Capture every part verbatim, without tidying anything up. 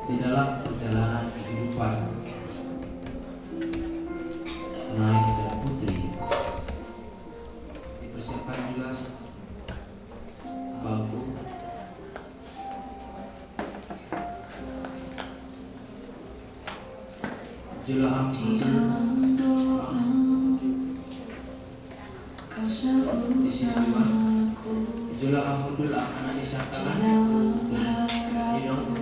Di dalam perjalanan kehidupan Naik dan Putri, dipersiapkan juga bangku. Jelahan di sini juga. Jelahan mundur anak di sana. Di dalam.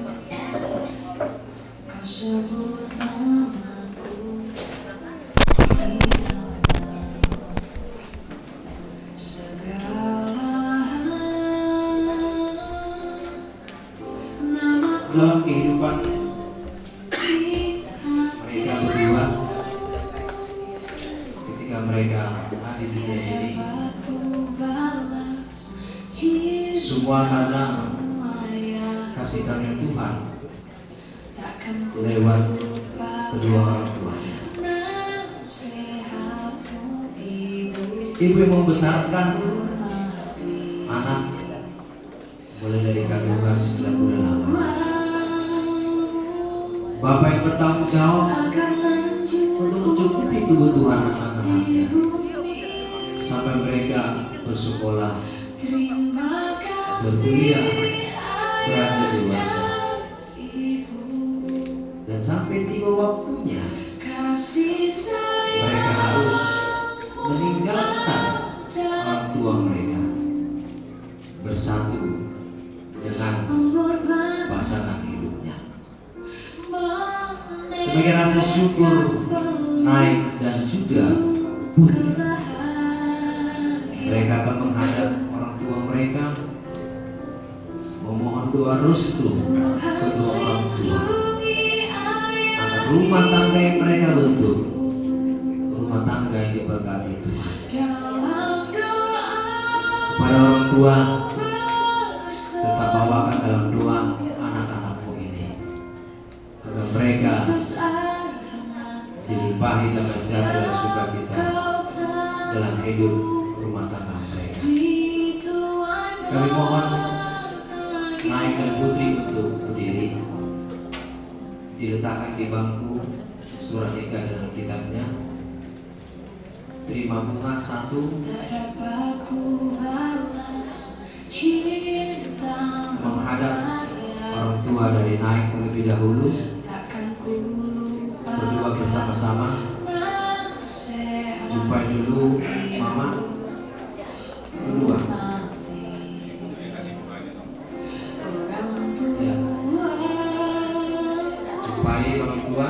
Dalam kehidupan mereka berdua, ketika mereka hadir di dunia ini, semua karena kasih karunia Tuhan lewat kedua orang tuanya. Ibu yang membesarkan anak mulai dari kandungan sembilan bulan awal. Bapak yang bertanggung jawab untuk mencukupi kebutuhan anak-anaknya sampai mereka bersekolah, berkuliah, beranjak dewasa. Dan sampai tiba waktunya, mereka harus meninggalkan orang tua mereka, bersatu dengan pasangan hidupnya. Sebagai rasa syukur, Naik dan juga Putri, mereka akan menghadap orang tua mereka, memohon doa restu kedua orang tua agar rumah tangga yang mereka bentuk, rumah tangga yang diberkati Tuhan. Kepada orang tua, tetap bawakan dalam doa anak-anakmu ini, agar mereka dilimpahi damai sejahtera dan sukacita dalam hidup rumah tangga mereka. Kami mohon Naik dan Putri untuk berdiri, diletakkan di bangku surat nikah dan kitabnya. Terima bunga satu. Menghadap orang tua dari Naik terlebih dahulu. Berdua bersama-sama. Jumpai dulu Mama. Berdua. Ya. Jumpai orang tua.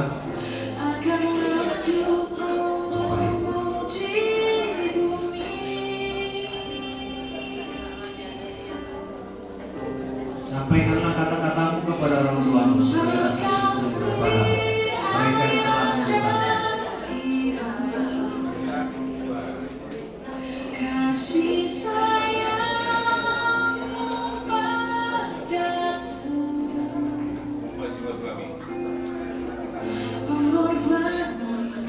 Jumpai. Sampaikanlah kata-katamu kepada orang tuamu sebagai rasa syukur kepada mereka yang telah membesarkan. Kasih sayang padaku. Pengorbananku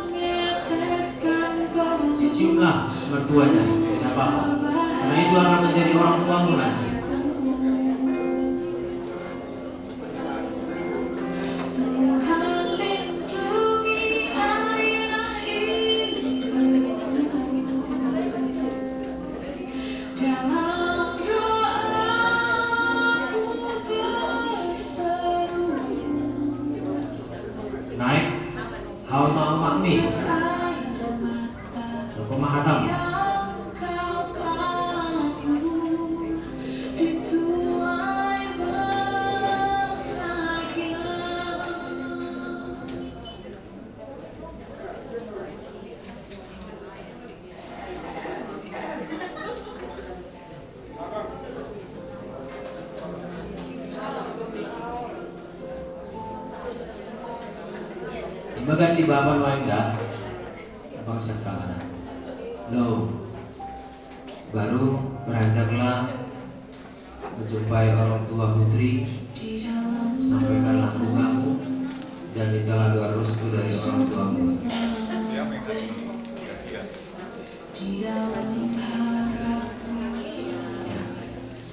meneteskan bau. Diciumlah mertuanya, tidak apa-apa. Karena itu akan menjadi orang tuamu nanti. Naik, haul mau makmi. Rokok mah hatam. Ibagan di bawah lain dah. Abang siapa mana? Lo. Baru beranjaklah menjumpai orang tua Putri. Sampaikanlah bungamu dan mintalah doa restu dari orang tuamu. Ya.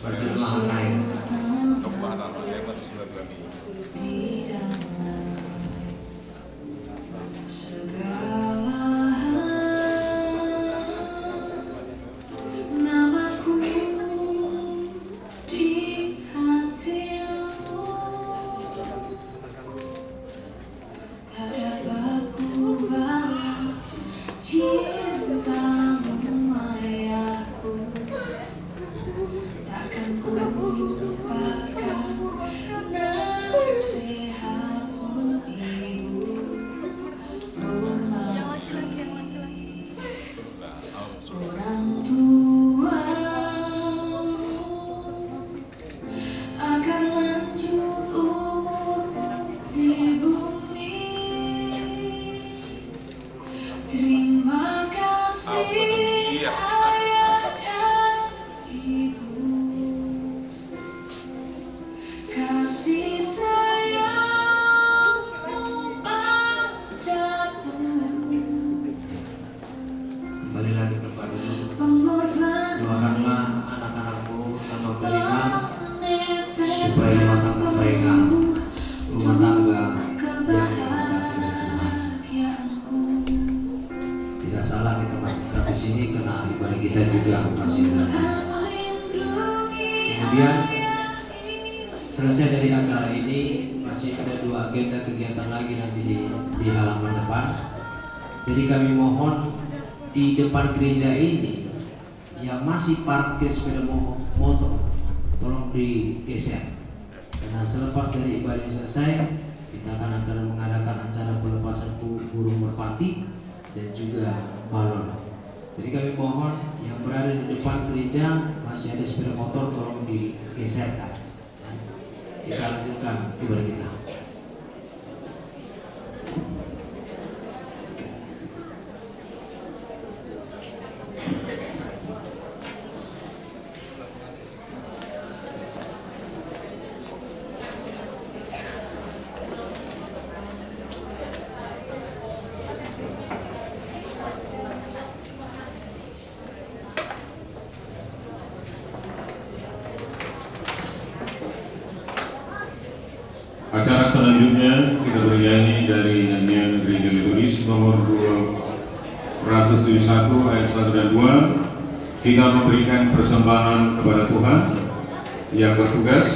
Berjemaah lain. Kemudian, selesai dari acara ini, masih ada dua agenda kegiatan lagi nanti di, di halaman depan. Jadi, kami mohon, di depan gereja ini yang masih parkir sepeda mo-, motor, tolong digeser. Karena selepas dari ibadah ini selesai, kita akan, akan mengadakan acara pelepasan bu-, burung merpati dan juga balon. Jadi, kami mohon yang berada di depan gereja, masih ada sepeda motor, tolong digeserkan. Kita lanjutkan ibadah kita. Acara selanjutnya kita bernyanyi dari nyanyian Gereja Metodis nomor dua ratus tujuh satu ayat satu dan dua. Kita memberikan persembahan kepada Tuhan yang bertugas.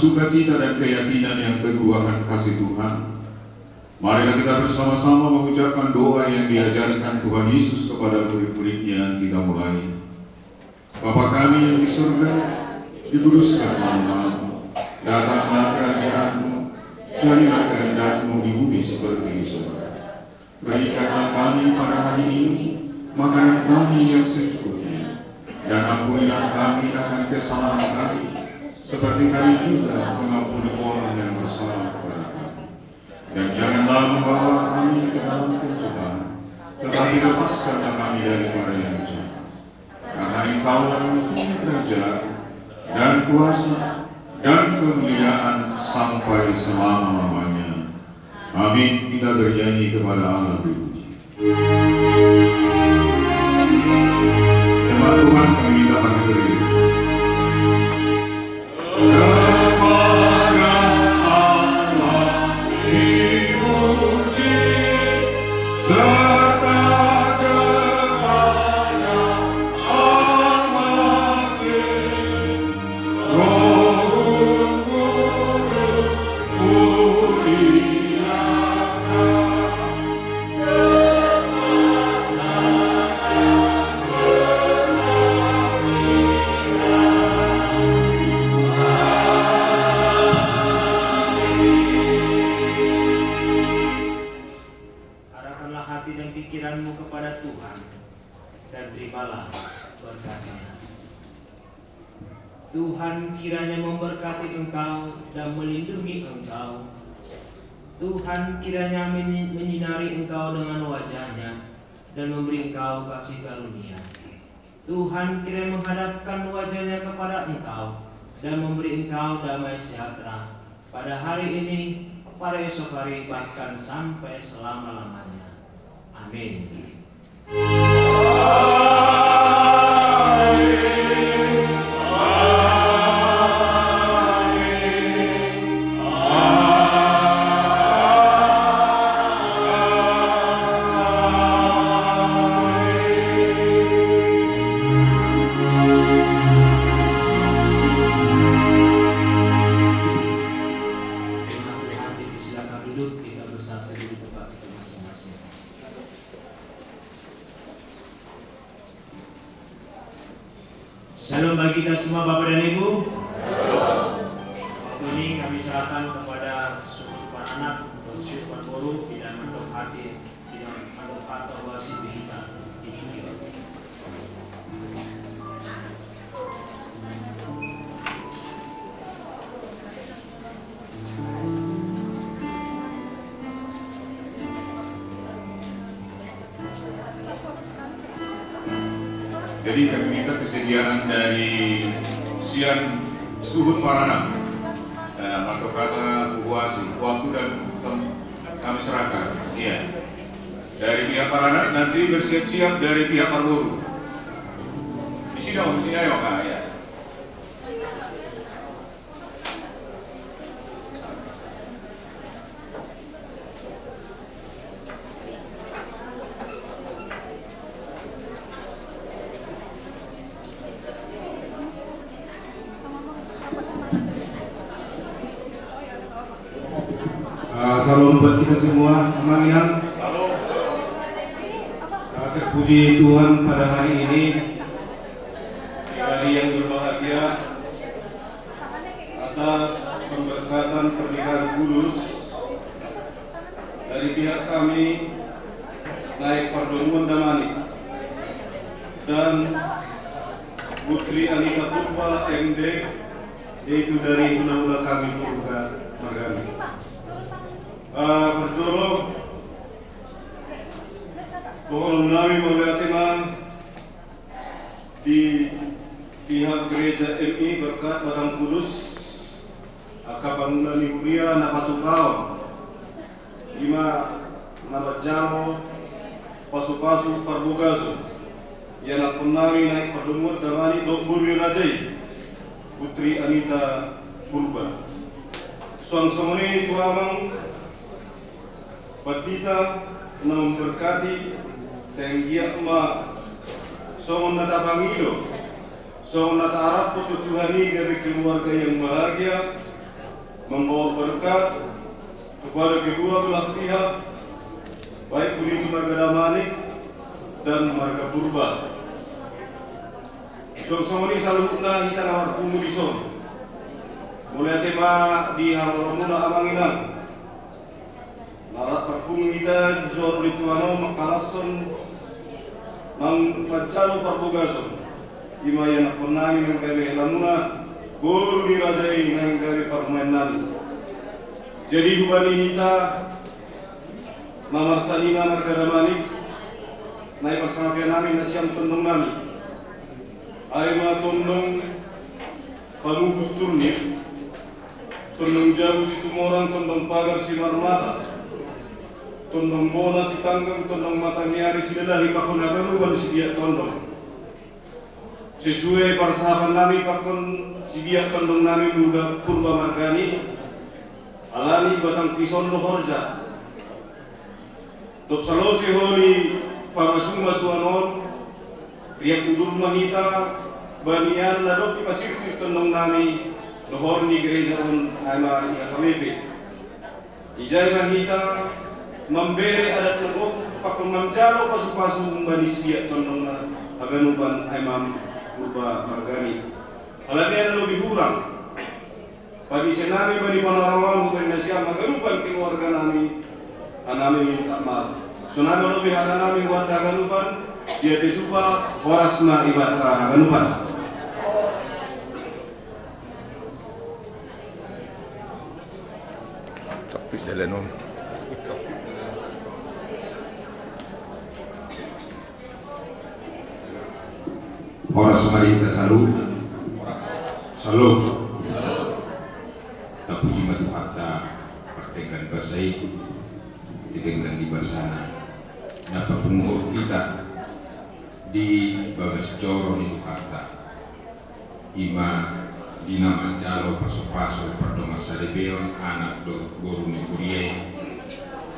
sukacita dan keyakinan yang teguh akan kasih Tuhan, marilah kita bersama-sama mengucapkan doa yang diajarkan Tuhan Yesus kepada murid-muridnya. Kita mulai. Bapa kami yang di surga, dikuduskanlah namamu. Datanglah kerajaanmu. Jadilah kehendakmu di bumi seperti di surga. Berikanlah kami pada hari ini makanan kami yang secukupnya, dan ampunilah kami akan kesalahan kami, seperti kami juga mengampuni orang yang bersalah kepada kami. Dan janganlah membawa kami ke dalam pencobaan, tetapi lepaskanlah kami daripada yang jahat. Karena Engkaulah yang mempunyai kerajaan, dan kuasa, dan kemuliaan sampai selama-lamanya. Amin. Kita bernyanyi kepada Allah dipuji. Jemaat Tuhan, kami minta pakai berdiri. Kepada Allah dipuji, serta kepada Al-Masih, Roh Kudus, muliakan. Arahkanlah hati dan pikiranmu kepada Tuhan, dan terimalah berkat-Nya. Tuhan kiranya memberkati engkau dan melindungi engkau. Tuhan kiranya menyi-, menyinari engkau dengan wajah-Nya dan memberi engkau kasih karunia. Tuhan kiranya menghadapkan wajah-Nya kepada engkau dan memberi engkau damai sejahtera pada hari ini, pada esok hari, bahkan sampai selama-lamanya. Amin. Silakan duduk, kita bersatu di tempat kita masing-masing. Shalom bagi kita semua, Bapak dan Ibu. Waktu ini kami serahkan kepada Suhut Paranak, Suhut Parboru, tidak mentok hati, tidak mentok kata wasi berita. Jadi kami minta kesediaan dari Sian Suhut Paranak. Nah, maka kata kuasi, waktu dan tem-, kami serahkan. Iya. Dari pihak Paranak nanti bersiap-siap dari pihak Parboru. Di sini, Om, di sini ayo, Kak, ya. Ah, salam buat kita semua, Amang Inang. Ah, terpuji Tuhan pada hari ini, di hari yang berbahagia, atas pemberkatan pernikahan kudus dari pihak kami, Naik Pardomuan Damani dan Putri Anita Purba, M D, yaitu dari hula-hula kami, Purba Margana. Ah, berjolo, pohon nami mauliate ma di pihak gereja M I Berkat Padang Kudus, aka pangula ni huria na patupaon, ima na manjalo pasu-pasu parbagason, ia na ponnami Naik Pardomuan Damani dohot boru ni raja i, Putri Anita Purba. Suang songon i tu amang pandita na memberkati, sai anggiat ma songon na tapangido, songon na taarap tu Tuhan i gabe keluarga yang bahagia, Membawa berkat kepada kedua belah pihak, baik pun itu marga Damanik dan marga Purba. Songon i saluhutna hita na marpungu dison. Mauliate ma di haroromuna amang inang. Na rap marpungu hita di joro ni Tuhan on mangkalashon, manjalo parbogason. Ima ianakhon nami nang gabe helamuna, boru ni raja i nang gabe parumaen nami. Jadi hubani hita na marsanina marga Damanik, na ipasahat nami nasiam tondong nami. Ai ma tondong pamupus turnip, tondong jabu situmorang, tondong pagar simarmata, tondong bona sitanggang, tondong mata ni ari silalahi pakon haganupan sibiak tondong. Sesuai parsahapan nami pakon sibiak tondong nami muda Purba margani, alani batang pison do horja. Dob salose ho ni pamasumasuon on, riap udur ma hita banian na dob dipasirsir tondong nami dohor ni gereja on, ai ma di H K B P. Ijai ma hita mambere adat na gok pakon manjalo pasupasu humbani sibiak tondong na haganupan, ai ma Purba margani. Alani na lobi hurang, pabise nami bani panarongan hubani nasiam haganupan keluarga nami, hanami minta maaf. Sonai ma lobi hata nami buat haganupan, dia tetupa horas ma ibata haganupan. Capit dalan on. Horas ma di hita saluhut. Saluhut. Tapuji ma Tuhanta, pardenggan basa i, didenggan ni basana, na papungu hita di bagas joro ni Tuhanta. Ima di na manjalo pasupasu pardongansaripeon anak dohot boru ni huria i.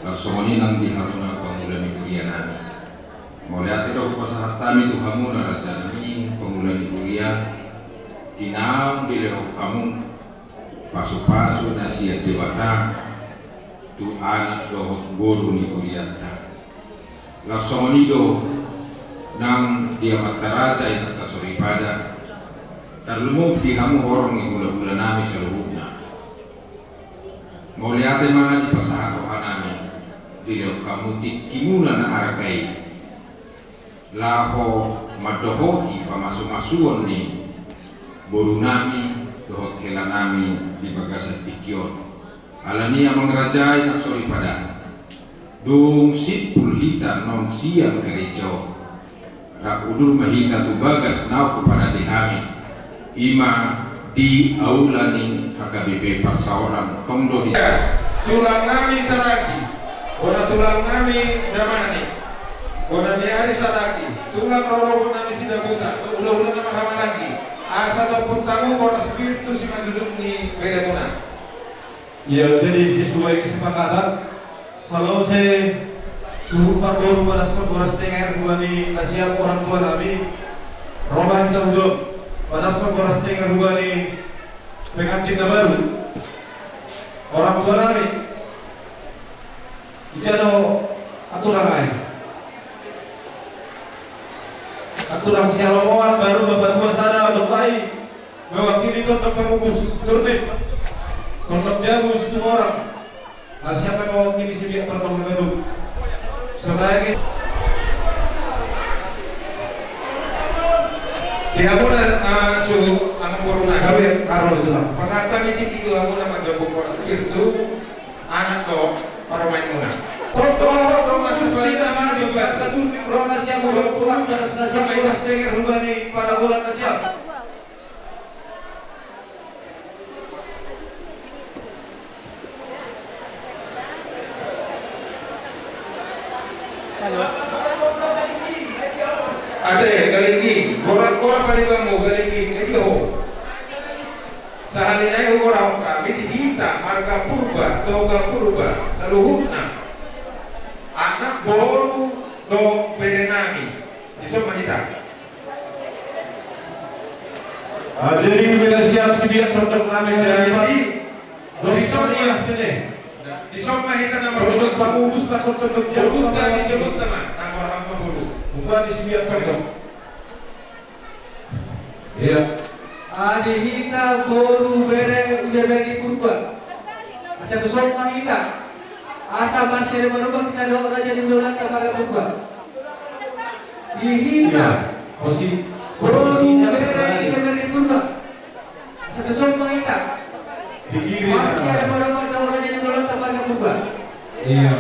Laos songon i nang di hamuna pangula ni huria nami. Mauliate do hupasahat hami tu hamuna raja nami, pangula ni huria, di naung dilehon hamu pasupasu na sian Debata tu anak dohot boru ni hurianta. Laos songon i do nang di amanta raja, inanta soripada, tarlumobi di hamu horong ni hulahula nami saluhutna. Mauliate ma dipasahat roha nami, dilehon hamu tingkimuna na arga i, laho mandohoti pamasumasuon ni boru nami dohot hela nami di bagasan tingki on. Alani i, amang raja, inanta soripada, dung simpul hita non sian gereja on, rap udur ma hita tu bagas na huparade hami, ima di aula ni H K B P Parsaoran, tong do hita. Tulang nami Saragi, bona tulang nami Damanik, bona ni ari Saragi, tulang rorobot nami Sidabuta, hulahula na marhahamaranggi, asa tompuntamu boras pir tu simanjujung ni beremuna. Ia jadi sesuai kesepakatan, salose suhut parboru padaskon boras tenger hubani nasiam orang tua nami, ro ma hita ujon padaskon boras tenger hubani pengantin na baru. Orang tua nami, ija do aturang ai? Aturang sihalomoan baru, bapatua sada, domba i mewakili tondong pamupus turnip, tondong jabu situmorang. Nasiam ma mewakili sibiak tondong ganup. Sonai di hamuna, ah, suhut amang boruna. Gabe, karo di tulang. Pasahat hami tingki tu hamuna manjombu boras pir tu anak dohot parumaenmuna. Tondong, tondong, asus lima ma di batu. Ro nasiam, ro pulang, ro nasiam, ro nasiam, ro nasiam. Ate, Galinggi, gorak-gorak palibanmu, Galinggi, edi ho. Sahali nai hugorahon hami di hita marga Purba, Toga Purba, saluhutna. Anak boru dohot bere nami. Dison ma hita. Ah, jadi, hubeda siap sibiak tondong nami. Jadi, Di somma hita na marubah. Pangurus ta ko to. Borunta di, borunta ma, na marhaha pangurus. Bukan di sini apa itu? Iya. Adi hita boru bere Ida Beri Purba. Asa tu somma hita. Asa marsiadupa-dupa hita dohot raja ni ulaonta marga Purba. Di hita. Iya. Boru bere Ida Beri Purba. Asa tu somma hita. Marsiadupa-dupa dohot raja ni ulaonta marga Purba. Iya.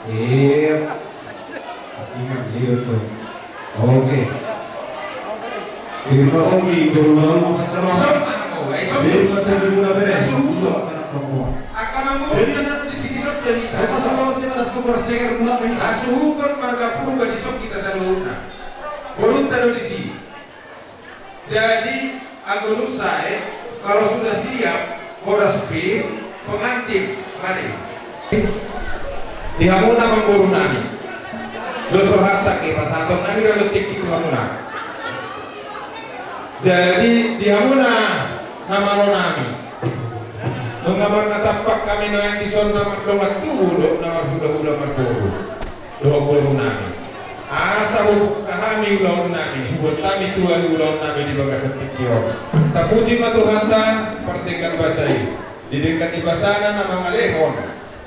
Iya. Ingat dia tuh. Oke. Terima kasih, guru lalu macam apa? Somma, oh, eh, somma. Dia bertemu guna beres. Suhuton. Anak perempuan. Angka mangboru na di sini somma hita. Apa sama sih pada sekolah setengah guna hita? Suhuton marga Purba di son hita saluhutna. Borunta do di si. Jadi, anggo dung sae, kalau sudah siap, boras pir, pengantin, mari. Di hamuna mangboru nami. Dos rohanta, pasahaton nami do tingki tu hamuna. Jadi, di hamuna na malo nami. Nunga marnatampak hami nuaeng di son na mardongan tubu dohot na marhula-hula marboru dohot boru nami. Asa hubuka hami ulaon nami, hubuat hami tua ni ulaon nami di bagasan tingki on. Tapuji ma Tuhanta, pardenggan basa i. Di denggan ni basana na mangalehon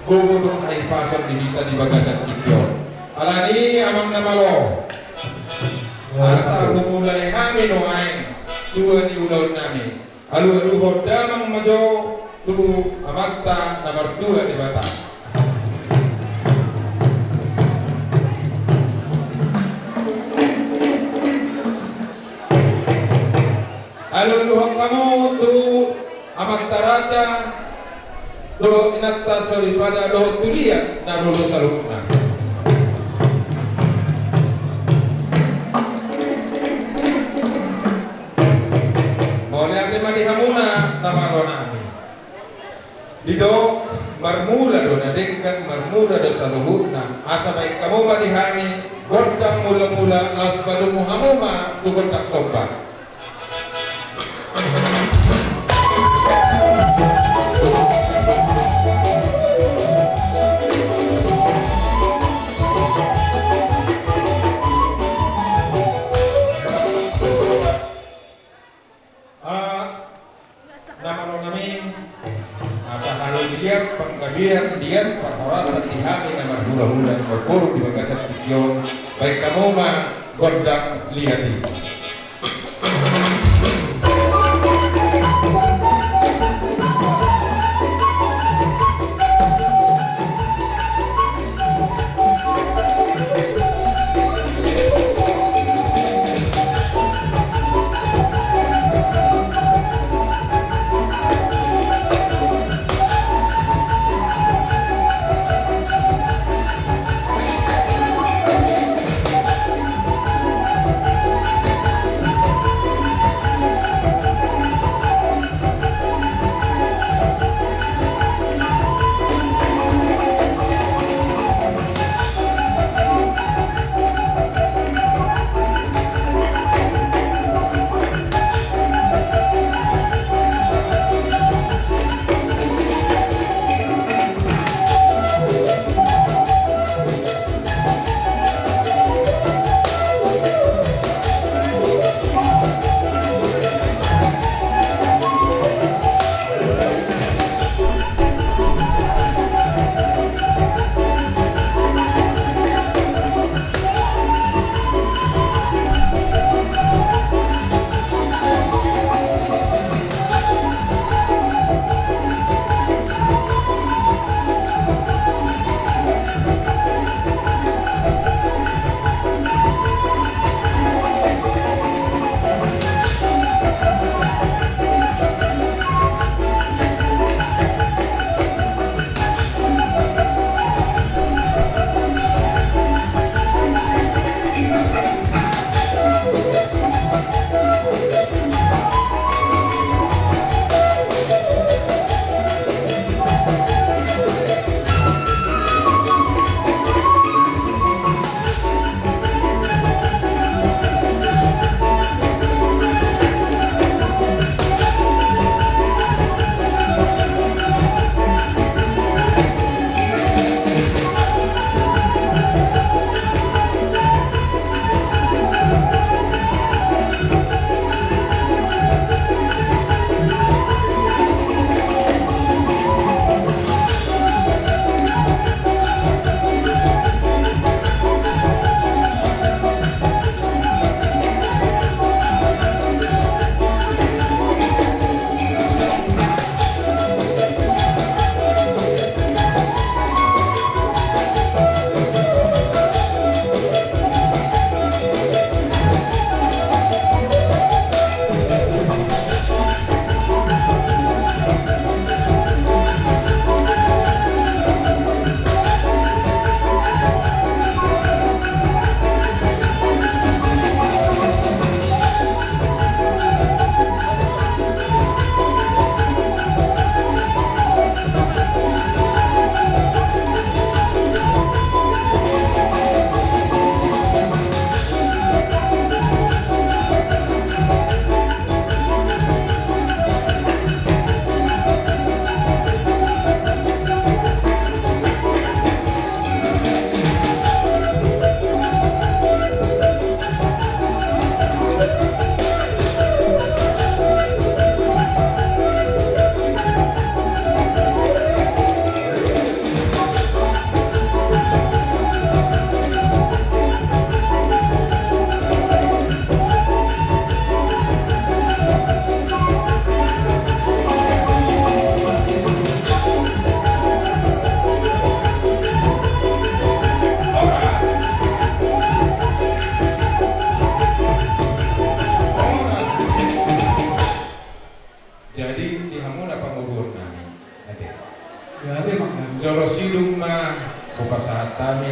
gogo dohot hahipason di hita di bagasan tingki on. Alani i, amang na malo, asa humulai hami nuaeng tua ni ulaon nami. Alu-aluhon damang ma jo tu Amanta na martua Debata. Alu-aluhon hamu tu Amanta Raja dohot Inanta Soripada dohot tu liat na lolo saluhutna. Mauliate ma di hamuna na malo nami. Didok marmula do na denggan, marmula do saluhutna. Asa baen hamu ma di hami gondang mula-mula, laos padomu hamu ma tu gondang somba. Ah, na malo nami, asa halulian, panggabean, liat parhorasan di hami na marhula-hula, na marboru di bagasan tingki on, baen hamu ma gondang liat i.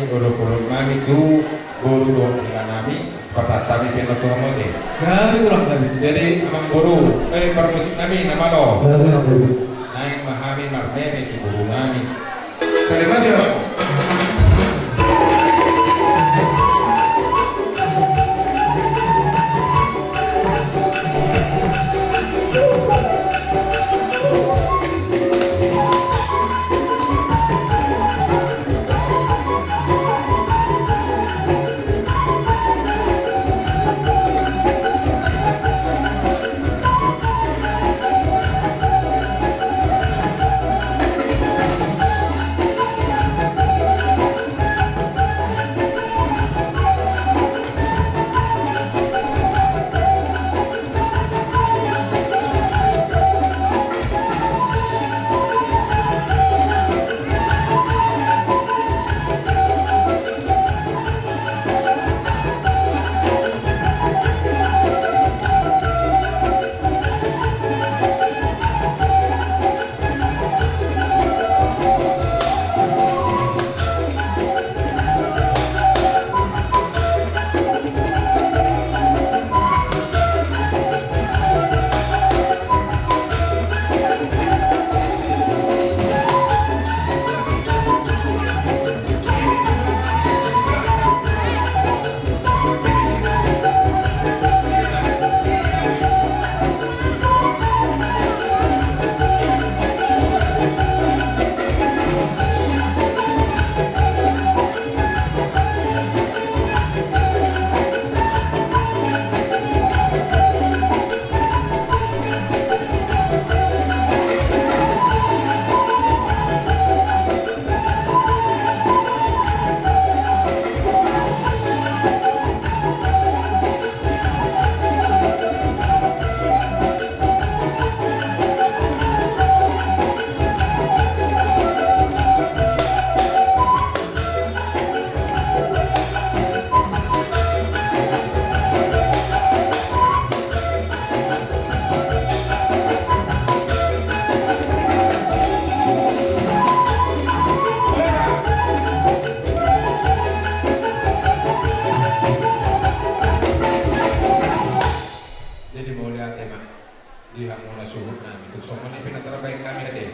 Olo polo nami tu boru dohot hela nami, pasahat hami pe tu hamu te. Jadi, Amang Boru, eh, parmusik nami, na malo. Naeng ma hami marmeme tu boru nami. Terima kasih. Jadi, mauliate ma di hamuna suhut nami, tung songon i pe na tarbahen hami ate.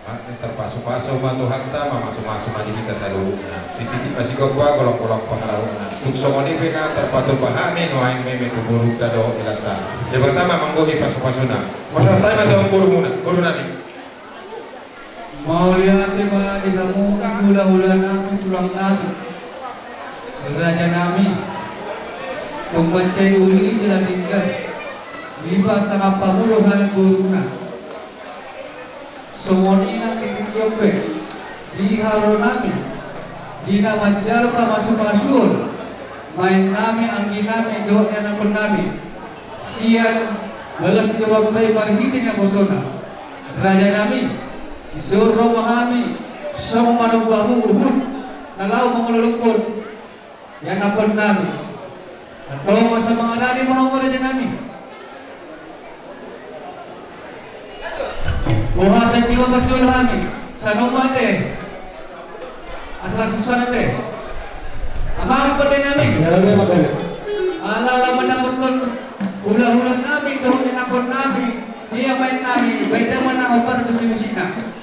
Ma, tarpasupasu ma Tuhanta, mamasumasu ma di hita saluhutna. Sititi pasigompa, golanggolang pangarahutna. Tung songon i pe na tarpatupa hami nuaeng meme tu borunta dohot helanta. Debata ma manggohi pasupasuna. Pasahat hami ma tu boru muna, boru nami. Mauliate ma di hamu hulahula nami, tulang nami, raja nami. Tung mansai uli jala denggan, dipasangap hamu do hami boruna. Songon i nang di tingki on pe, di haroro nami, di na manjalo pamasumasuon, bahen nami, anggi nami dohot ianakhon nami, sian bagas ni Jawa Barat marhite na bosona. Raja nami, dison ro ma hami songon manomba hamu huhut na laho mangoloi lungkot ianakhon nami. Antong asa mangarade ma hamu raja nami. Boha, sai tima parjolo hami, sai onom ate. Asa langsung saja ate. Amang pande nami. Ala, ala mandapothon hulahula nami dohot ianakhon nami, ia bahen nami, bahen ma na hombar tu simusikna.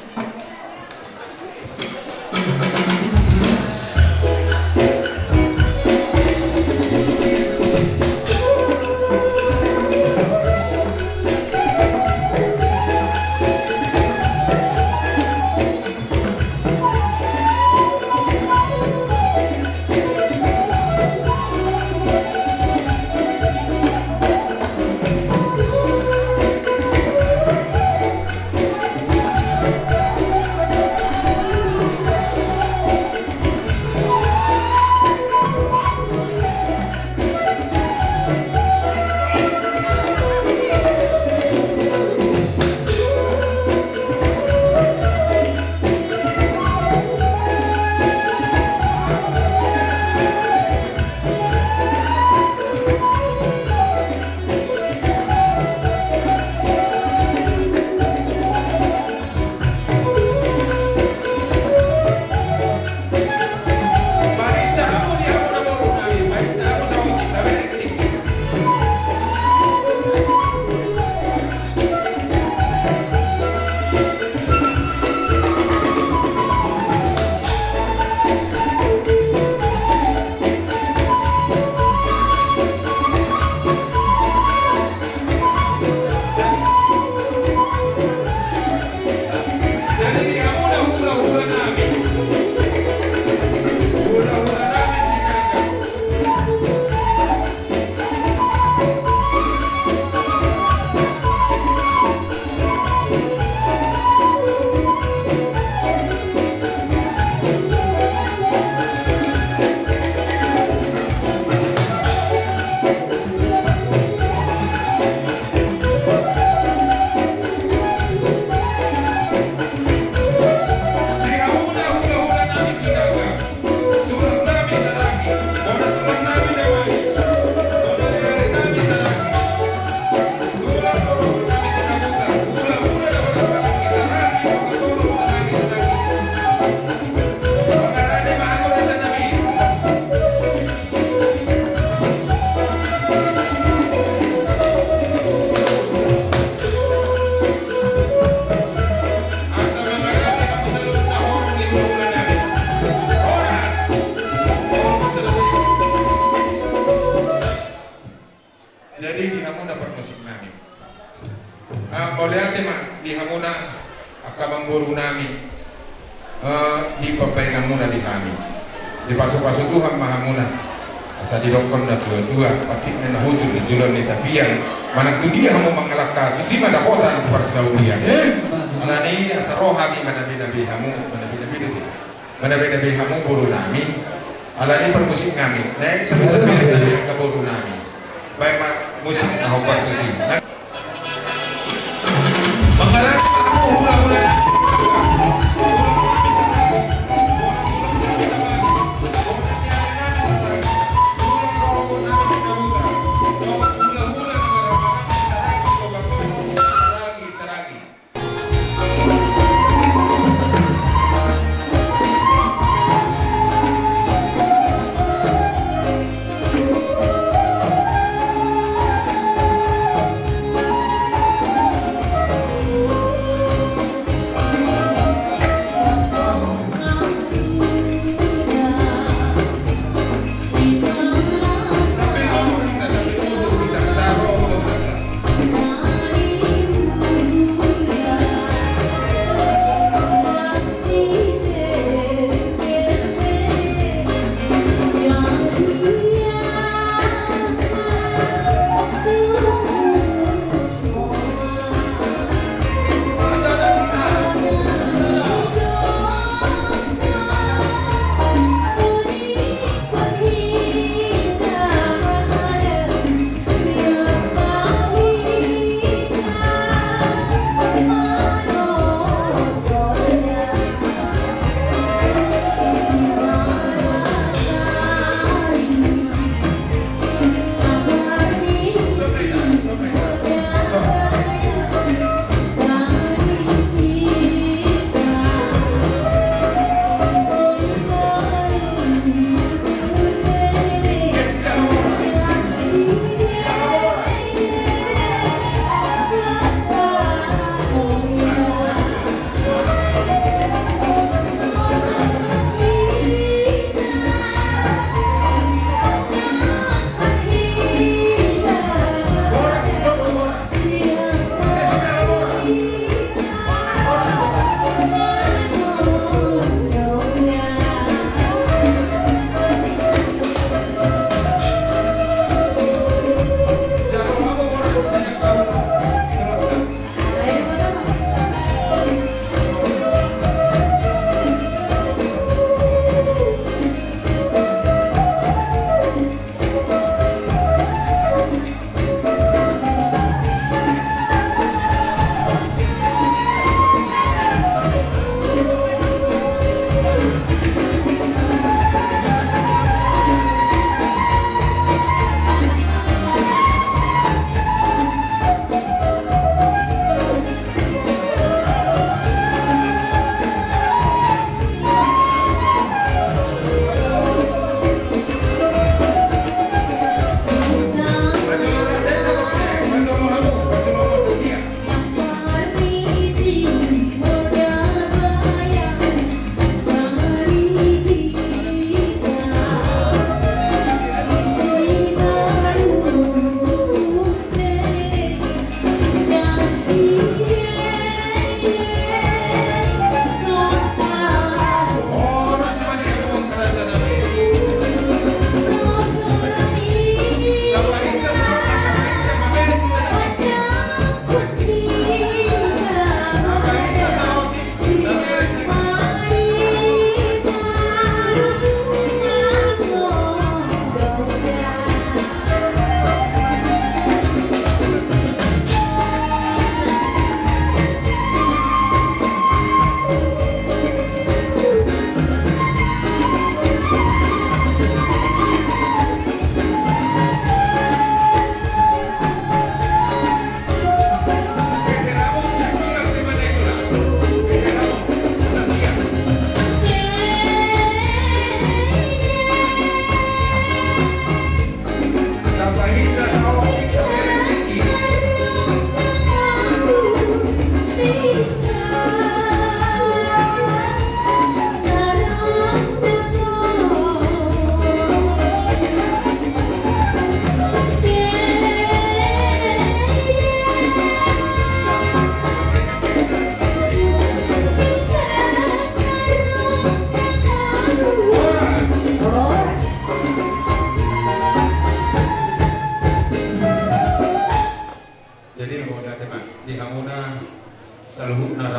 Mauliate ma di hamuna angka amangboru nami, eh, di papainanmuna di hami. Dipasu-pasu Tuhan ma hamuna. Asa didokkon natua-tua, patikna na hujur di joloan ni tapian, manang tu dia hamu mangalangka, tusi ma dapotan parsaulian. Eh, alani asa ro hami manabi-nabi hamu, manabi-nabi do. Manabi-nabi hamu boru nami, alani parmusik nami, naeng sambil-sambil nami angka boru nami. Baen ma musik na hombar tusi.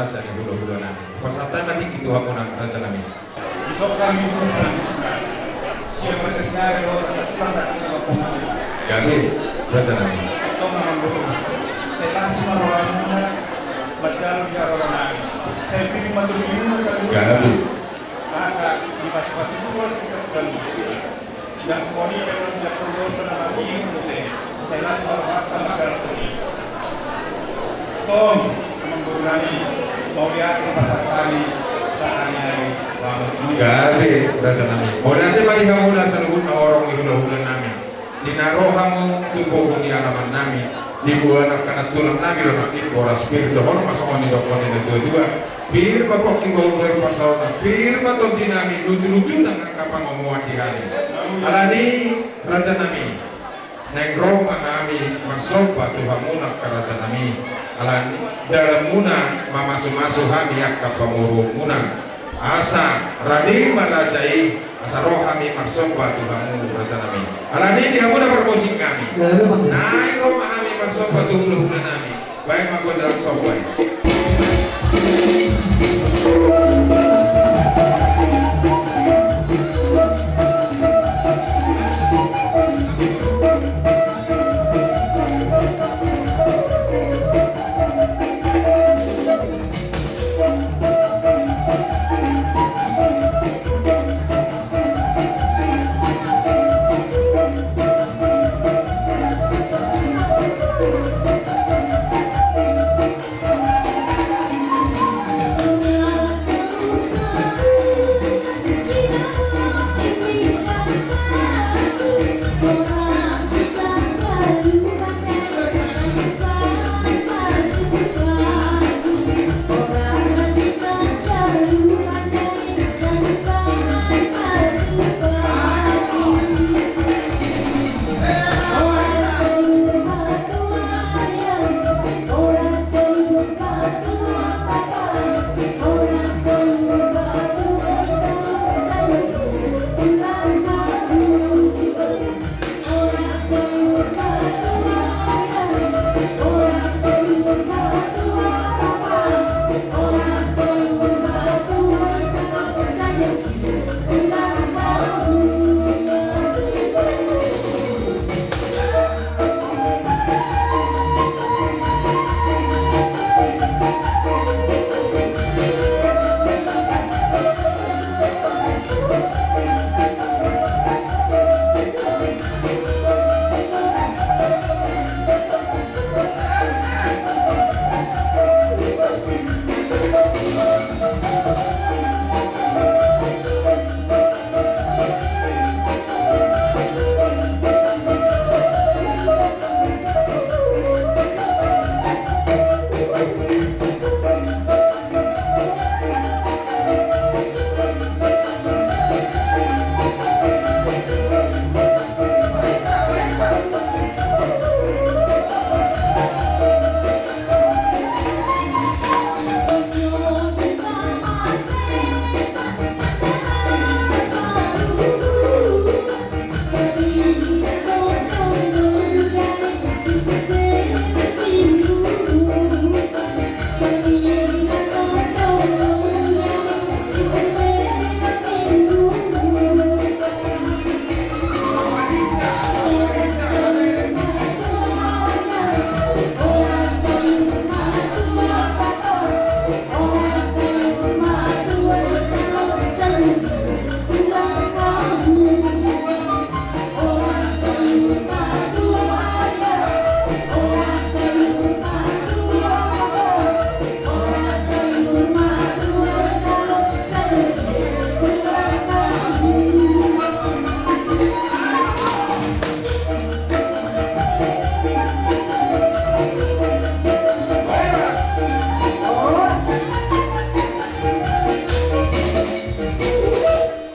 Jadi hula-hula nami. Pasal tanda tinggi Tuhan menang raja nami. Isok kami urusan. Siapa kesinggalan orang tak pulang tak pulang. Jadi raja nami. Tong memang betul. Saya kasih maruamuna. Macam dia orang nami. Saya pilih matur biru. Jadi. Masa di pas-pas itu kita bukan. Yang semua ini memang tidak perlu tenang lagi. Saya langsung maruamuna. Tong, memang betul nami. Mau lihat pasal kami. Saat ini. Gabe, raja nami. Mau lihat mari hamuna saluhutna orang hula-hula nami. Di na rohamu tubuh di alaman nami, di buah anak kanak tulang nami lo nakit boras pir dohor masuk oni dokoni na dua-dua. Pir bakok ki bau baru pasal na pir baton di nami lucu-lucu dengan kapang omuan di hari. Alani raja nami. Neng roh nami marsomba tu hamuna ka raja nami. Alani dalam muna mamasu-masu hami akka pamuru muna. Asa radi ma raja i, asa roh hami marsomba tu hamu raja nami. Alani di hamuna parmusik nami. Ya, memang, ya. Naik roh hami marsomba tu hula-hula nami. Baik mako dalam somba i.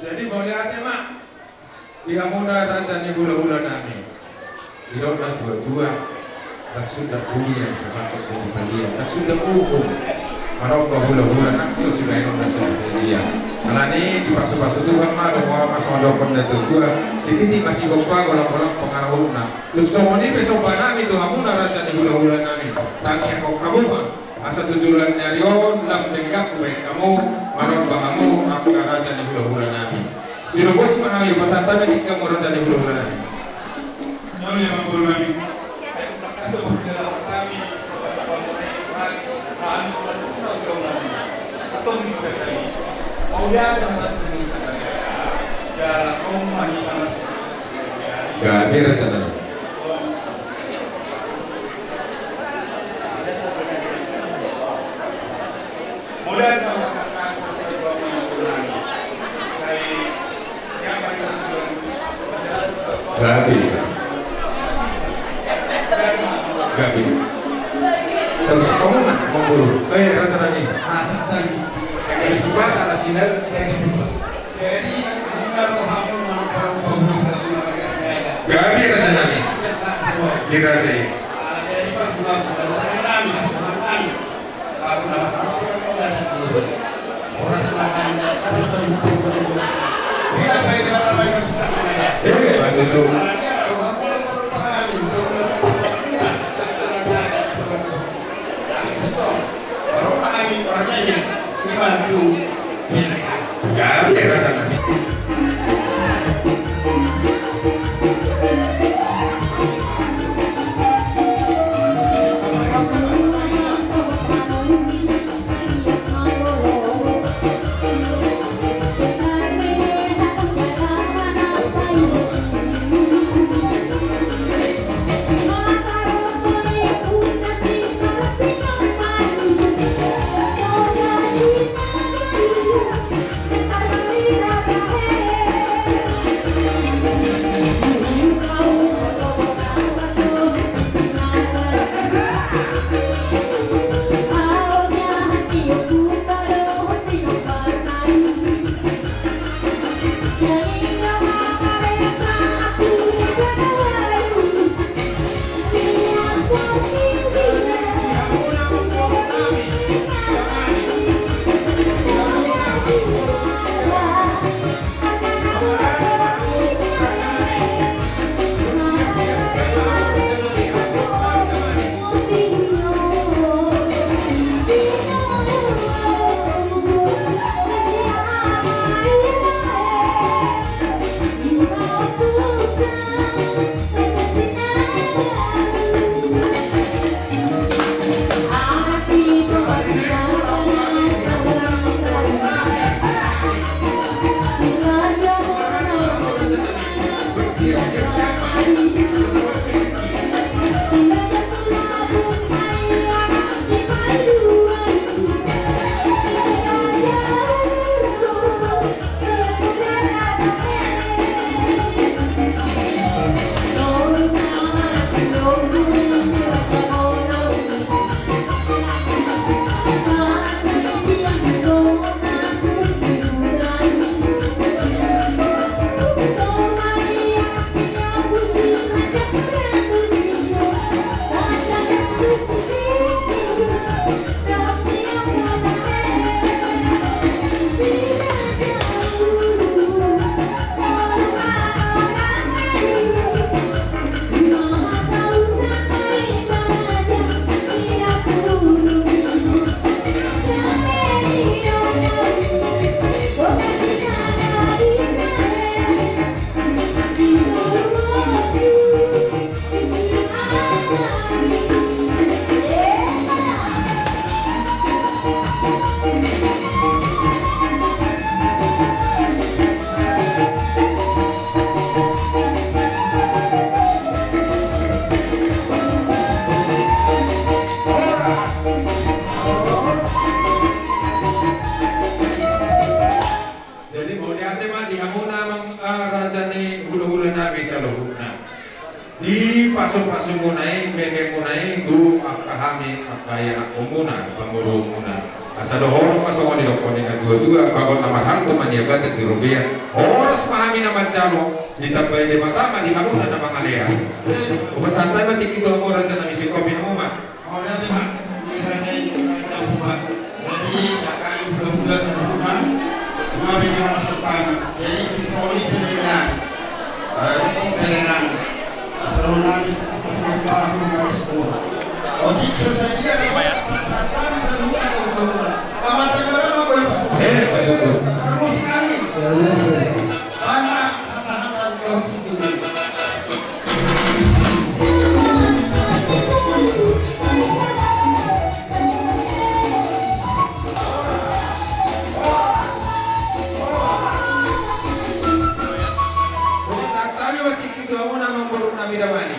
Jadi mau lihat ya, Mak. Di hamuna raja ni hula-hula nami. Ilona dua-dua. Raksunda kuliah, sepatut jadi palian. Raksunda hukum. Manoppa hula-hula nakso sudah ilona sudah dia. Alani dipasu-pasu Tuhan ma, doa ma sama dokon dan dua-dua. Sititi masih gompa, golang-golang pengaruhna. Tuk somoni pe somba nami tu hamuna raja ni hula-hula nami. Tangi kok kamu, Bang. Asa tujulan ni ari on, lam denggan kubaen hamu, manomba hamu angka raja ni hulahula nami. Sinobot ma hami, pasahat hami di hamu raja ni hulahula nami. Nami amang boru nami. Gabe raja nami. Gabe. Gabe. Terus kamu nak memburu. Eh, raja nami. Masak tadi. Dari Sipata, Lasinal. Jadi, dengar rohamu, mengapa rohamu, mengapa rohamu, mengapa rohamu. Gabe raja nami. Di raja ini. Ah, jadi, Pak, bukan, bukan, bukan, bukan, bukan. Aku nama kamu, aku nama kamu. Orang semangat, aku selalu. Bila baik, mata baik, aku suka. Eh, betul tu. Karena dia adalah orang yang berpaham, orang yang berpaham. Yang betul. Orang pahami, orang nyanyi. Ini bantu. Gabe raja nami. Jadi, mauliate ma di hamuna amang, ah, raja ni hulahula nami saluhutna. Di pasupasu muna i, meme muna i, tu angka hami, angka ianakkon muna, pamoruon muna. Asa dohonon ma songon nidok ni natuatua, bagot na marhalto ma nia baten di robean. Horas ma hami na manjalo, ditambai Debata ma di hamuna na mangalean. Hupasahat hami ma tingki tu hamu raja nami, singkop hamu ma. Mauliate ma, di raja i, raja Buha. Jadi, sakali hulahula saluhutna, nunga be dimasuk kami. Jadi, di soni pe dengan. Para hukum pe dengan. Saluhutna, di sini, pas hukum, hukum, hukum. Otik sesaji, ada pasangan.